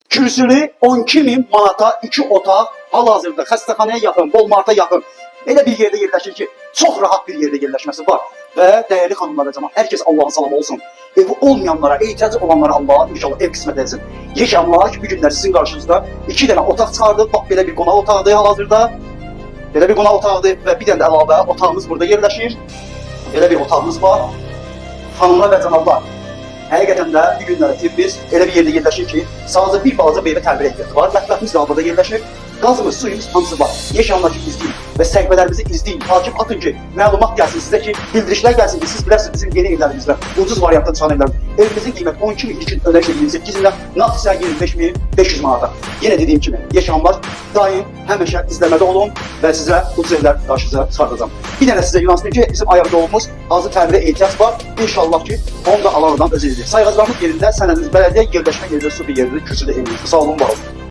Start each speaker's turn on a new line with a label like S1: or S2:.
S1: Kürsülü 12 min manata 2 otaq, hal-hazırda xəstəxanaya yaxın, Walmarta yaxın. Elə bir yerdə yerləşir ki, çox rahat bir yerdə yerləşməsi var. Və dəyərli xanımlar və camaat, hər kəs Allahın salamı olsun. Evi olmayanlara, ehtiyacı olanlara Allah inşallah ev qismət etsin. Yeşamlar bu günlər sizin qarşınızda 2 dənə otaq çıxardıq. Bax belə bir qonaq otağıdır hal-hazırda. Belə bir qonaq otağıdır və bir dənə də əlavə otağımız burada yerləşir. Belə bir otağımız var. Xanımlar və cənablar, həqiqətən də bu günlər evimiz elə bir yerdə yerləşir ki, sadəcə bir balaca bir evə təmir ehtiyacı var. Mətbəximiz də burada yerləşir. Qazımız, suyumuz hamısı var. Yeşanlar ki izləyin və səhifələrimizi izləyin. Takip atın ki, məlumat gəlsin sizə ki, bildirişlər gəlsin ki, siz biləsiniz bizim yeni evlərimizdə, ucuz variantda çıxan evlərimiz. Evimizin qiyməti 12 min ilkin ödəniş 28 mindən, nağd isə 25.500 manata. Yenə dediyim kimi, Yeşanlar daim həmişə izləmədə olun və sizə ucuz evlər qarşınıza çıxardacağam. Bir dənə sizə Yunan ki, bizim ayaq yolumuz hazır təmirə ehtiyac var. İnşallah ki, onu da alan adam özü edəcək. Sayğaclarımız yerində, sənədimiz bələdiyyə yerləşmə yerində, super yerində, kürsüdə evimiz. Sağ olun, var olun.